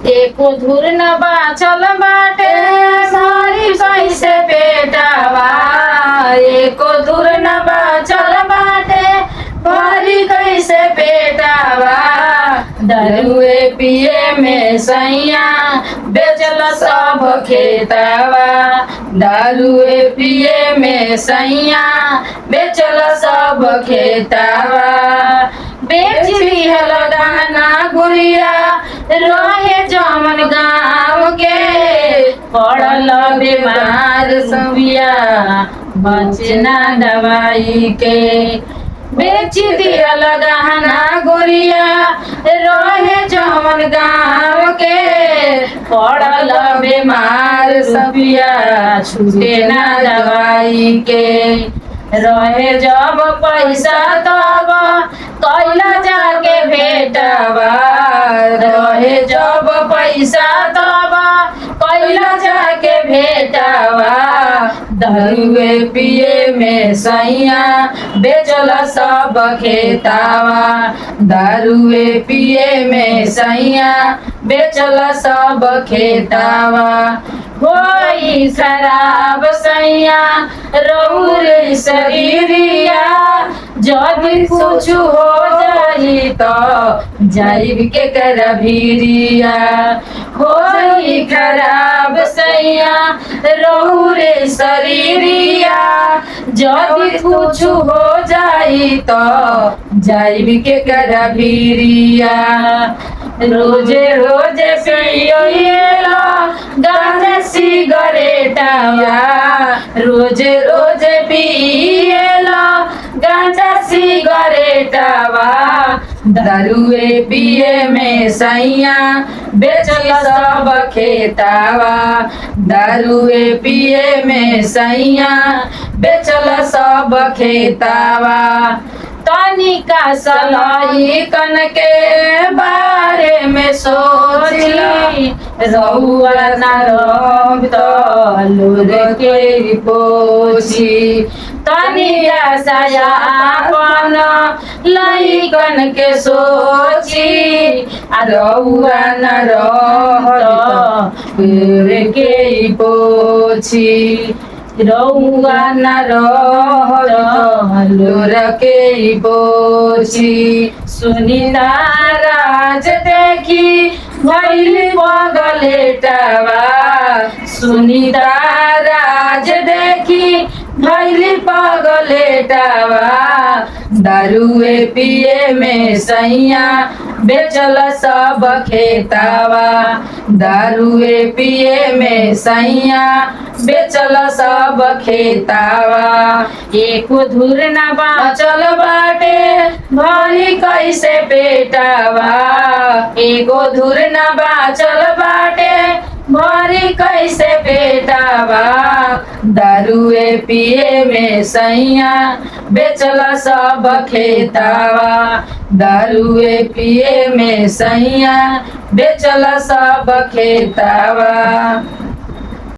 एको धुर न बाचल बाटे सारी कैसे पेटावा, एको धुर न बाचल बाटे भारी कैसे पेटावा। दरुए पिए में सैया बेचल सब खेतावा, दारुए पिए में सैया बेचल सब खेतावा। बेच दिहल दाना गुड़िया रहे जमन गाँव के, पड़ल बीमार सबिया बचना दवाई के। बेच दिहल गहना गुड़िया रहे जमन गाँव के, पड़ल बीमार सबिया छूटे ना दवाई के। रहे जब पैसा तब कैला जाके भेटावा, रहे जब पैसा तब कैला जाके भेटावा। दरुए पिए में सैया बेचल सब खेतावा, दारुए पिए में सैया बेचल सब खेतावा। होई खराब सैया रौरे शरीरिया, जदि कुछ हो जाई तो जाइब के कर भीरिया। होई खराब सैया रौरे शरीरिया, जदि कुछ हो जाई तो जाइब के कर भीरिया। रोजे रोजे पियला गांजा सिगरेटावा, रोजे रोजे पियला गांजा सिगरेटावा। दारुए पिए में सैया बेचल सब खेतावा, दारुए पिए में सैया बेचल सब खेतावा। तनिका सलाई कन के बारे में सोचली, रउआ न रब त लूर के पोछी। तनिका साया अपन लइकन के सोची, आ रउआ न रह त लूर के पोछी। रउआ न रह त लूर के पोछी। सुनीता राज देखी भइल पगलेटावा, सुनीता राज देखी भइल पगलेटावा। दारुए पिए में सैया बेचल सब खेतावा, दारुए पिए में सैया बेचल सब खेतावा। एको धुर न बाचल बाटे भरी कैसे पेटावा, एको धुर न बाचल बाटे भरी कैसे पेटावा। दारुए पिए में सैया बेचल सब खेतावा, दारुए पिए में सैया बेचल सब खेतावा।